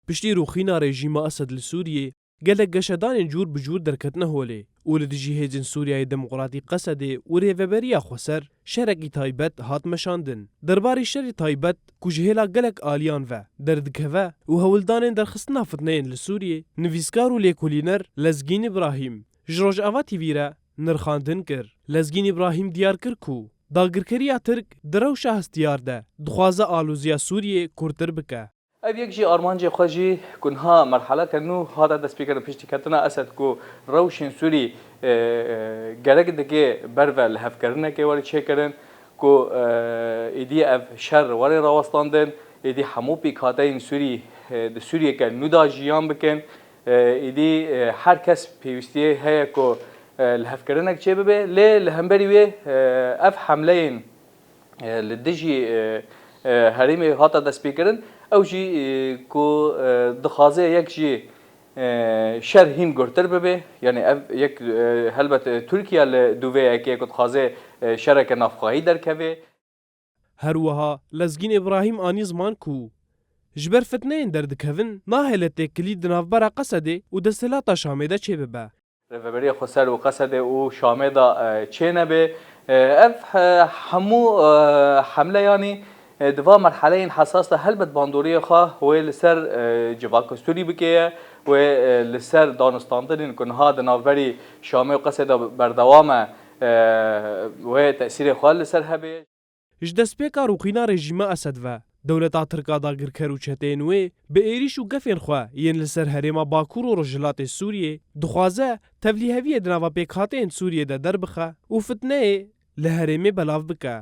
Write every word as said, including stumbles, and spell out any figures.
Piştî rûxîna rejîma Esed li Sûriyê, gelek geşedanên cûr bi cûr derketine holê û li dijî Hêzên Sûriyayê Demokratîk, Qesedê û Rêveberiya Xweser şerekî taybet hat meşandin. Derbarê şerê taybet ku ji hêla gelek aliyan ve derdikeve û hewldanên derxistina fitneyên li Sûriyê, nivîskar û lêkolîner Lezgîn Îbrahîm ji Rojava T V re nirxandin kir. Lezgîn Îbrahîm diyar kir ku dagirkeriya Tirk di rewşa hestiyar de dixwaze aloziya Sûriyê kûrtir bike. Ev yek jî armancê xwe jî ku niha merheleke nû hate destpêkirin piştî ketina Esed ku rewşên Sûrî, e, e, gerek dike ber ve lihevkirinekê were çêkirin ku, e, êdî ev şer were rawestandin, êdî hemû pêkhateyên Sûrî, e, di Sûriyeke nû de jiyan bikin. E, êdî, e, her kes pêwîstiyê heye ku, e, lihevkirinek çêbibe, lê li hemberî wê, e, ev hemleyên e, li dijî, e, e, herêmê hate destpêkirin, ew jî, e, ku, e, dixwaze yek jî, e, şer hîn gurtir bibe. Yanî ev yek, e, helbet, e, Tirkiye li dûvê yekê ku dixwaze, e, şereke navxwehî derkeve. Her wiha Lezgîn Îbrahîm anî ziman ku ji ber fitneyên derdikevin nahêle têkilî di navbera Qesedê û desthilata Şamê de çêbibe. Rêveberiya Xweser û Qesedê û Şamê de, e, çênebe. E, ev, e, hemû, e, hemleyanî, e, di va merheleyên hesas de helbet bandoriyê xwe wê li ser, e, civaka Sûrî bike ye, wê, e, li ser danûstandinên ku niha di navberî Şamê û Qesedê de berdewam e, e, wê tesîrê xwe li ser hebe. Ji destpêka rûxîna rejîma Esed ve, dewleta Tirk a dagirker û çeteyên wê bi êrîş û gefên xwe yên li ser herêma Bakur û Rojhilatê Sûriyê dixwaze tevlîheviyê di nava pêkhateyên Sûriyê de derbixe û fitneyê li herêmê belav bike.